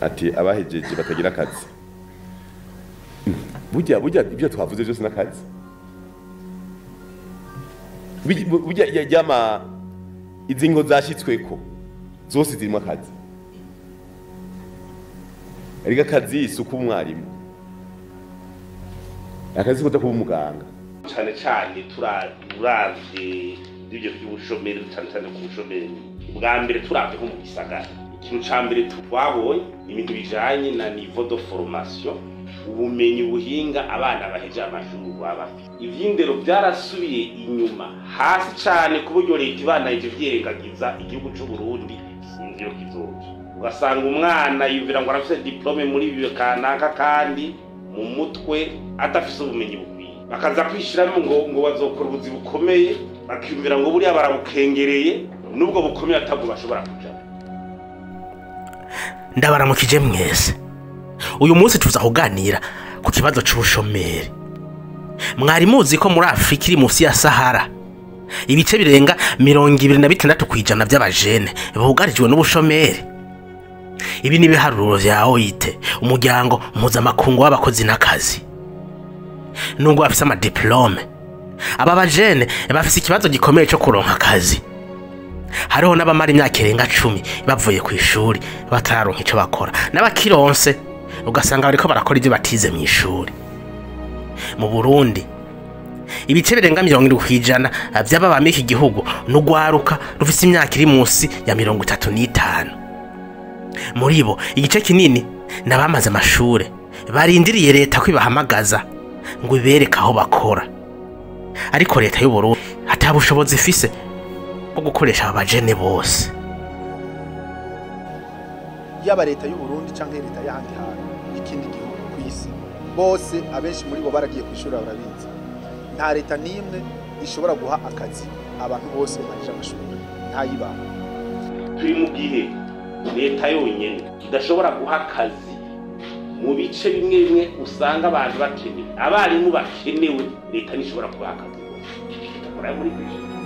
Ati abahejeje batagira akazi. Burya burya ibyo twavuze byose n'akazi. Burya yama izingo zashitsweko zose zirimo akazi. Ariko akazi isuku umwarimu. Akazi ko kuba umuganga. Cyane cyane turavye ibyo by'ubushomeri, cyane cyane ku bushomeri. Ubwa mbere turavye nko mu gisagara. Ikintu ca mbere twabonye ibintu bijanye na niveau de formation, ubumenyi buhinga abana baheje amashuri baba bafite. Ivy'indero byarasubiye inyuma hasi cane ku buryo leta ibana ivyo vyirengagiza igihugu c'u Burundi sinzi yo kizoja. Ugasanga umwana yumvira ngo arafise diplome muri bibe kanaka kandi mu mutwe adafise ubumenyi bukwiye. Bakaza kwishiramo ngo bazokora ubuzi bukomeye, bakiyumvira ngo buriya barabukengereye nubwo bukomeye atabwo bashobora kuja. Ndabaramukije mwese. Uyu munsi tuza kuganira ku kibazo c'ubushomeri. Mwari muzi ko muri Afrika iri munsi ya Sahara ibice birenga 26% by'abajene bugarijwe n'ubushomeri. Ibi ni ibiharuro vya OIT, umuryango mpuzamakungu w'abakozi n'akazi. Nubwo bafise amadiplome, aba bajene bafise ikibazo gikomeye co kuronka akazi. Hariho n'abamara imyaka irenga 10 bavuye ku ishuri batararonka ico bakora, n'abakironse ugasanga bariko barakora ivyo batize mu ishuri. Mu Burundi ibice birenga 70% vy'ababa muri iki gihugu n'ugwaruka rufise imyaka iri munsi ya 35. Muri bo igice kinini n'abamaze amashure barindiriye leta kwibahamagaza ngo ibereke aho bakora. Ariko leta y'u Burundi atabushobozi ifise bwo gukoresha abajene bose. Yaba leta y'u Burundi canke leta y'ahandi hantu y'ikindi gihugu kw'isi, bose abenshi muri bo baragiye kwishura barabizi. Nta leta n'imwe ishobora guha akazi abantu bose barije amashuri, ntayiba. Turi mu gihe leta yonyene idashobora guha akazi mu bice bimwe bimwe usanga abantu bakenewe, abarimu bakenewe, leta ntishobora kubaha akazi bose.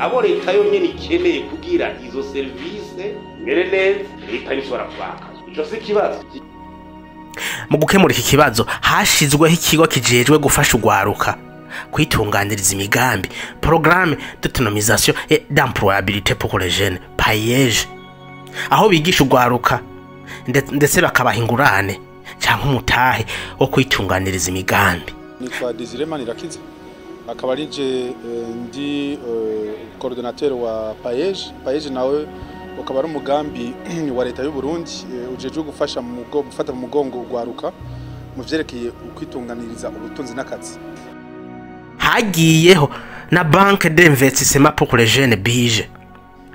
Abo leta yonyene ikeneye kugira izo service mere neza, leta ntishobora kubaha akazi. Ico si ikibazo. Mu gukemura iki kibazo hashizweho ikigo kijejwe gufasha ugwaruka kwitunganiriza imigambi, programme d'autonomisation et d'employabilité pour les jeunes, PAEJ, aho bigisha ugwaruka ndetse bakabaha ingurane canke umutahe wo kwitunganiriza imigambi. Nitwa Desire Manirakiza, akaba ari je ndi coordinateur wa PAEJ. PAEJ nawe ukaba ari umugambi wa leta y'u Burundi ujejwe gufasha mu gufata mu mugongo ugwaruka mu vyerekeye ukwitunganiriza ubutunzi n'akazi. Hagiyeho na Banque d'investissement pour les jeunes BIJE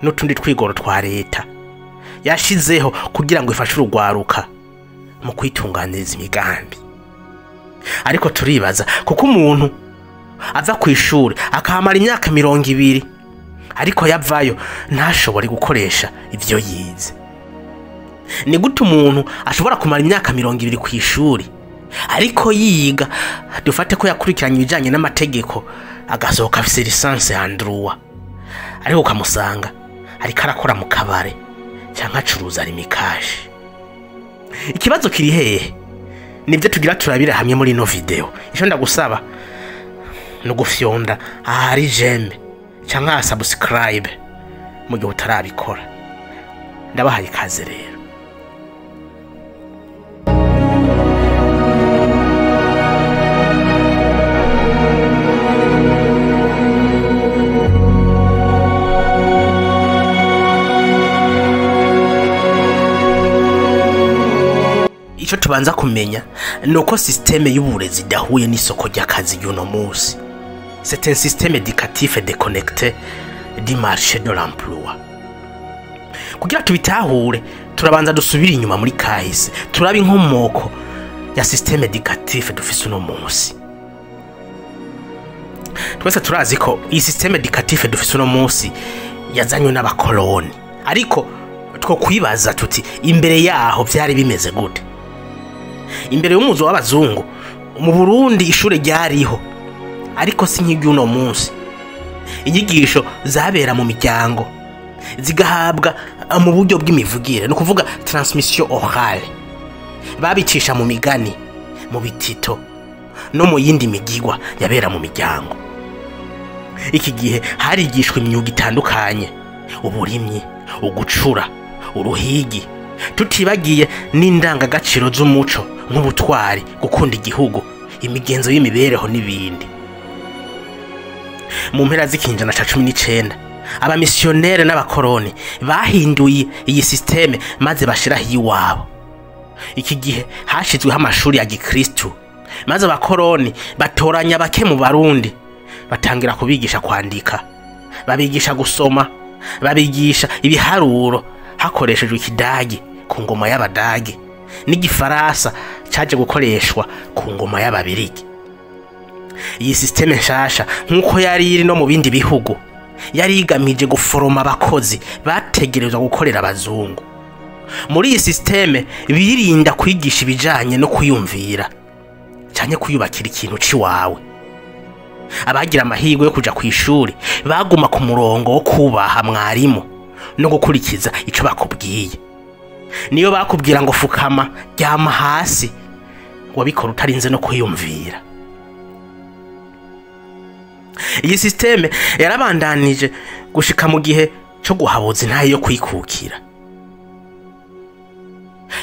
n'utundi twigoro twa leta yashizeho kugira ngo ifashe urugwaruka mu kwitunganiriza imigambi. Ariko turibaza kuko umuntu aza ku ishuri akahamara imyaka 20 ariko yavayo ntashobore gukoresha ivyo yize. Ni gute umuntu ashobora kumara imyaka 20 ku ishuri ariko yiga, dufate ko yakurikiranye ibijanye n'amategeko agasohoka afise licence en droit, ariko ukamusanga ariko arakora mu kabare canke acuruza rimikashi? Ikibazo kiri hehe? Nivyo tugira turabira hamwe muri ino video. Ico ndagusaba no gufyonda ahari j'aime canke subscribe mu gihe utarabikora. Ndabahaye ikaze rero. Ico tubanza kumenya nuko système y'uburezi idahuye n'isoko ry'akazi y'uno munsi. C'est un système éducatif déconnecté du marché de l'emploi. Kugira tubitahure turabanza dusubira inyuma muri kahise, turaba inkomoko ya système éducatif dufise uno munsi. Twese turazi ko iyi système éducatif dufise uno munsi yazanywe n'abakoloni, ariko two kwibaza tuti imbere yaho vyari bimeze gute? Imbere y'umuzo w'abazungu mu Burundi ishure ryariho, ariko si nk'iry'uno munsi. Inyigisho zabera mu miryango zigahabwa mu buryo bw'imivugire, ni ukuvuga transmission orale. Babicisha mu migani, mu bitito no mu yindi migigwa yabera mu miryango. Iki gihe harigishwa imyuga itandukanye: uburimyi, ugucura, uruhigi, tutibagiye n'indangagaciro z'umuco nk'ubutwari, gukunda igihugu, imigenzo y'imibereho n'ibindi. Mu mpera z'ikinjana ca 19, abamisiyonere n'abakoroni bahinduye iyi système maze bashiraho iwabo. Iki gihe hashizweho amashuri ya gikristu, maze abakoroni batoranya bake mu Barundi, batangira kubigisha kwandika, babigisha gusoma, babigisha ibiharuro hakoreshejwe ikidagi ku ngoma y'Abadagi n'igifaransa caje gukoreshwa ku ngoma y'Ababirigi. Iyi système nshasha, nk'uko yari iri no mu bindi bihugu, yari igamije guforoma abakozi bategerezwa gukorera abazungu. Muri iyi système birinda kwigisha ibijanye no kwiyumvira canke kwiyubakira ikintu ciwawe. Abagira amahirwe yo kuja kw'ishuri baguma ku murongo wo kubaha mwarimu no gukurikiza ico bakubwiye. Niyo bakubwira ngo fukama, ryama hasi, wabikora utarinze no kwiyumvira. Iyi système yarabandanije gushika mu gihe co guhabuza intahe yo kwikukira.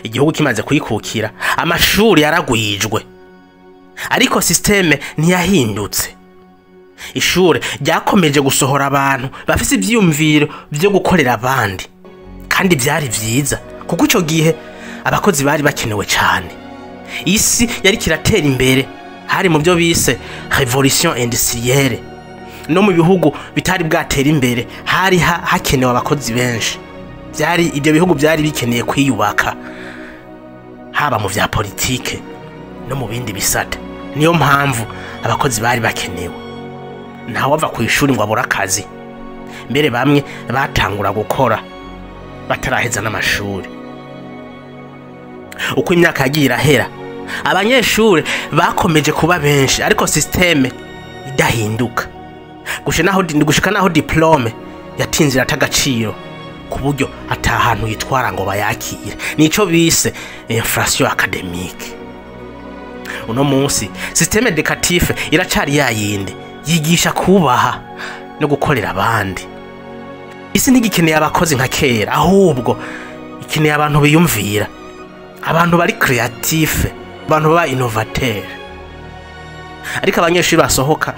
Igihugu kimaze kwikukira, amashuri yaragwijwe, ariko système ntiyahindutse. Ishure ryakomeje gusohora abantu bafise ivyiyumviro vyo gukorera abandi, kandi vyari vyiza kuko ico gihe abakozi bari bakenewe cane. Isi yari kiratera imbere, hari mu byo bise révolution industrielle. No mu bihugu bitari bwatera imbere hari hakenewe abakozi benshi. Byari ibyo bihugu byari bikeneye kwiyubaka, haba mu vya politike no mu bindi bisata. Niyo mpamvu abakozi bari bakenewe. Ntawava ku ishuri ngo abure akazi. Mbere bamwe batangura gukora bataraheza n'amashuri. Uko imyaka yagiye irahera, abanyeshuri bakomeje kuba benshi, ariko système idahinduka, gushika naho diplôme yatinze irata agaciro ku buryo ata hantu yitwara ngo bayakire. Nico bise inflation académique. Uno munsi système éducatif iracari yayindi yigisha kubaha no gukorera abandi. Isi ntigikeneye abakozi nka kera, ahubwo ikeneye abantu biyumvira, abantu bari créatif, abantu baba innovateur. Ariko abanyeshuri basohoka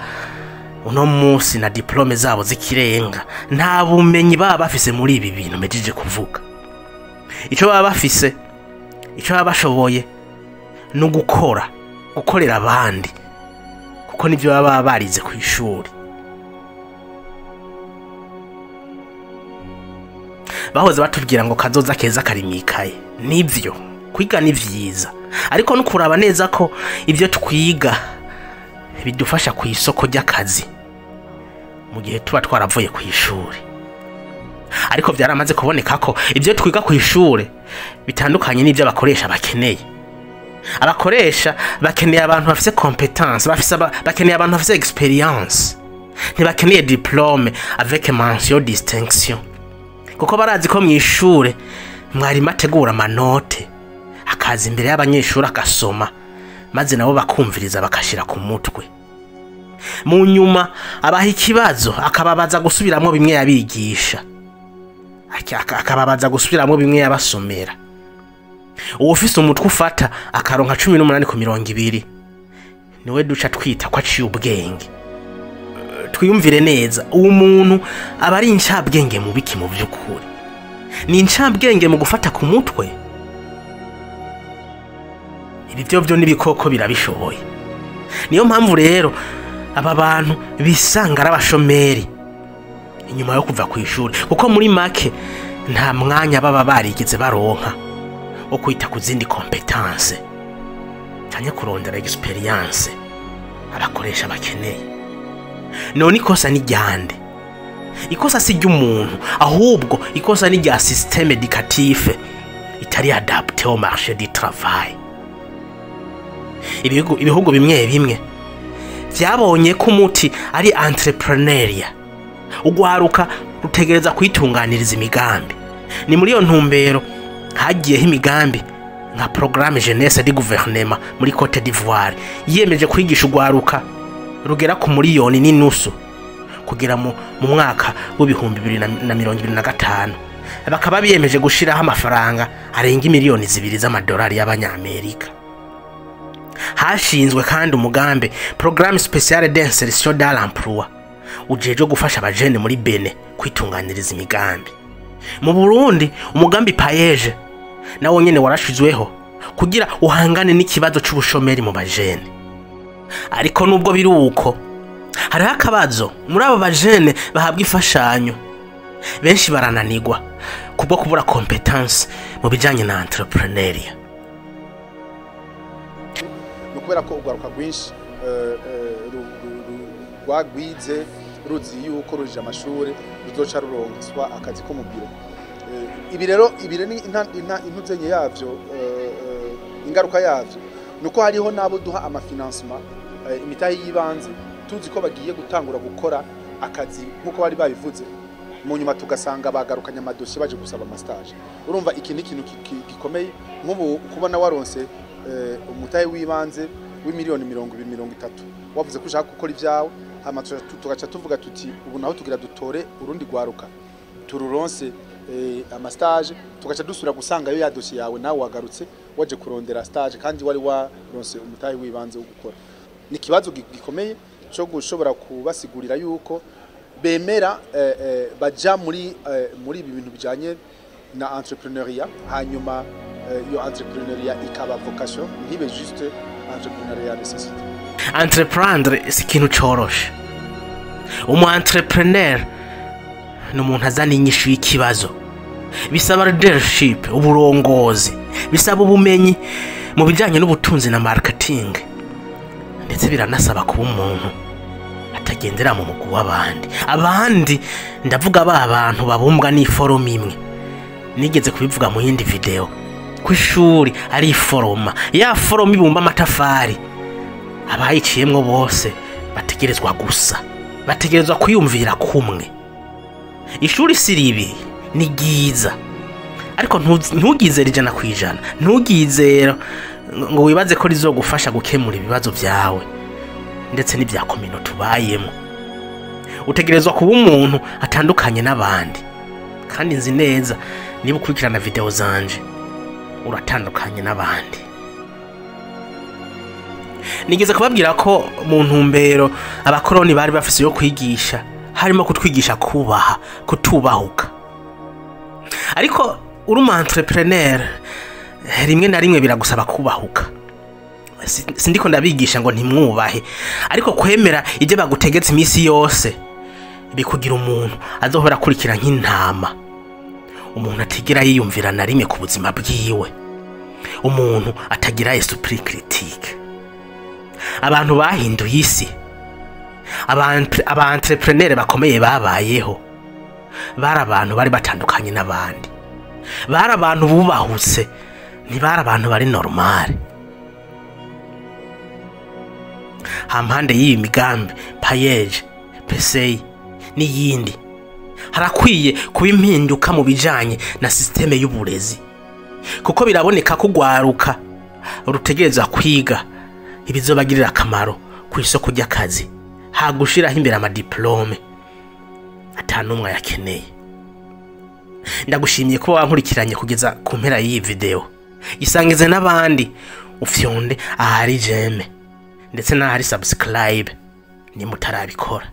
uno munsi na diplôme zabo z'ikirenga nta bumenyi baba bafise muri ibi bintu mejije kuvuga. Ico baba bafise, ico baba bashoboye, no gukora, gukorera abandi, kuko nivyo baba barize ku ishuri. Bahoze batubwira ngo kazoza keza kari mwikaye. Nivyo, kwiga ni vyiza, ariko no kuraba neza ko ivyo twiga bidufasha ku isoko ry'akazi mu gihe tuba twaravuye ku ishuri. Ariko byaramaze kuboneka ko ibyo twiga ku ishuri bitandukanye n'ibyo abakoresha bakeneye. Abakoresha bakeneye abantu bafise compétence, bakeneye abantu bafise expérience, ntibakeneye diplôme avec mention distinction, kuko barazi ko mu ishure mwarimu ategura amanote, akaza imbere y'abanyeshuri agasoma, maze nabo bakumviriza, bakashira ku mutwe. Mu nyuma abaha ikibazo, akababaza gusubiramwo bimwe yabigisha, akababaza gusubiramwo bimwe yabasomera. Uwufise umutwe ufata akaronka 18 ku 20 niwe duca twita ko aciye ubwenge. Twiyumvire neza, uwo muntu aba ari incabwenge mu biki? Mu by'ukuri ni incabwenge mu gufata ku mutwe? Ibi byo byo n'ibikoko birabishoboye. Niyo mpamvu rero aba bantu bisanga ari abashomeri inyuma yo kuva ku ishuri, kuko muri make nta mwanya baba barigeze baronka wo kwita ku zindi compétences canke kurondera expérience abakoresha bakeneye. None ikosa ni ryande? Ikosa si ry'umuntu, ahubwo ikosa ni rya système éducatif itari adapté au marché du travail. Ibihugu bimwe bimwe vyabonye ko umuti ari entrepreneuriat. Ugwaruka rutegereza kwitunganiriza imigambi. Ni muri iyo ntumbero hagiyeho imigambi Nka programme Jeunesse du Gouvernement muri Cote d'Ivoire yiyemeje kwigisha urwaruka rugera ku 1.5 miliyoni kugera mu mwaka w'2025, bakaba biyemeje gushiraho amafaranga arenga 2 miliyoni z'amadolari y'abanyamerika. Hashinzwe kandi umugambi Programme Spéciale d'Insertion dans l'Emploi ujejwe gufasha abajene muri Benin kwitunganiriza imigambi. Mu Burundi, umugambi PAEEJ nawo nyene warashizweho kugira uhangane n'ikibazo c'ubushomeri mu bajene. Ariko nubwo biri uko, hariho akabazo: muri abo bajene bahabwa imfashanyo, benshi barananirwa kubwo kubura compétence mu bijanye na entrepreneuriat. Ni ukubera ko urwaruka rwinshi rwagwize ruzi yuko rujije amashuri ruzoca ruronswa akazi ko mu biro. Ibi rero ni intuzenye yavyo, ingaruka yavyo nuko hariho n'abo duha amafinancement, imitahe y'ibanze, tuzi ko bagiye gutangura gukora akazi nk'uko bari babivuze, mu nyuma tugasanga bagarukanye amadosiye baje gusaba amastage. Urumva, iki ni ikintu gikomeye. Nk'ubu kubona waronse umutahe w'ibanze w'imiliyoni 20, 30, wavuze ko ushaka gukora ibyawe, hama tugaca tuvuga tuti ubu naho tugira dutore urundi rwaruka tururonse amastage, tugaca dusubira gusangayo ya dosiye yawe, nawe wagarutse waje kurondera stage kandi wari waronse umutahe w'ibanze wo gukora. Ni ikibazo gikomeye cyo gushobora kubasigurira yuko bemera baja muri ibi bintu bijanye na entrepreneuriat, hanyuma iyo entrepreneuriat ikaba vocation, ntibe juste entrepreneuriat nécessité. Entreprendre si ikintu coroshe. Umu entrepreneur ni umuntu azana inyishu y'ikibazo. Bisaba leadership, uburongozi, bisaba ubumenyi mu bijanye n'ubutunzi na marketing, ndetse biranasaba kuba umuntu atagendera mu mugwi w'abandi. Abandi ndavuga ba bantu babumbwa n'iforoma imwe. Nigeze kubivuga mu yindi video ko ishuri ari iforoma, ya foroma ibumba amatafari. Abayiciyemwo bose bategerezwa gusa, bategerezwa kwiyumvira kumwe. Ishuri si ribi, ni ryiza, ariko ntugizere 100%, ntugizere ngo wibaze ko rizogufasha gukemura ibibazo vyawe ndetse n'ibya komino tubayemo. Utegerezwa kuba umuntu atandukanye n'abandi, kandi nzi neza niba ukurikirana video zanje uratandukanye n'abandi. Nigeze kubabwira ko mu ntumbero abakoroni bari bafise yo kwigisha harimo kutwigisha kubaha, kutubahuka. Ariko uri umu entrepreneur, rimwe na rimwe biragusaba kubahuka. Sindiko ndabigisha ngo ntimwubahe, ariko kwemera ibyo bagutegetse iminsi yose bikugira umuntu azohora akurikira nk'intama, umuntu atigera yiyumvira na rimwe ku buzima bwiwe, umuntu atagira esprit critique. Abantu bahinduye isi, aba entrepreneur bakomeye babayeho, bari abantu bari batandukanye n'abandi, bari abantu bubahutse, ntibari abantu bari normale. Hampande y'iyi migambi PAEEJ, PESEI n'iyindi, harakwiye kuba impinduka mu bijanye na système y'uburezi, kuko biraboneka ko urwaruka rutegerezwa kwiga ibizobagirira akamaro ku isoko ry'akazi, hagushiraho imbere amadiplome atanumwe ayakeneye. Ndagushimiye kuba wankurikiranye kugeza ku mpera y'iyi video. Isangize n'abandi, ufyonde ahari j'aime ndetse n'ahari subscribe nimutarabikora.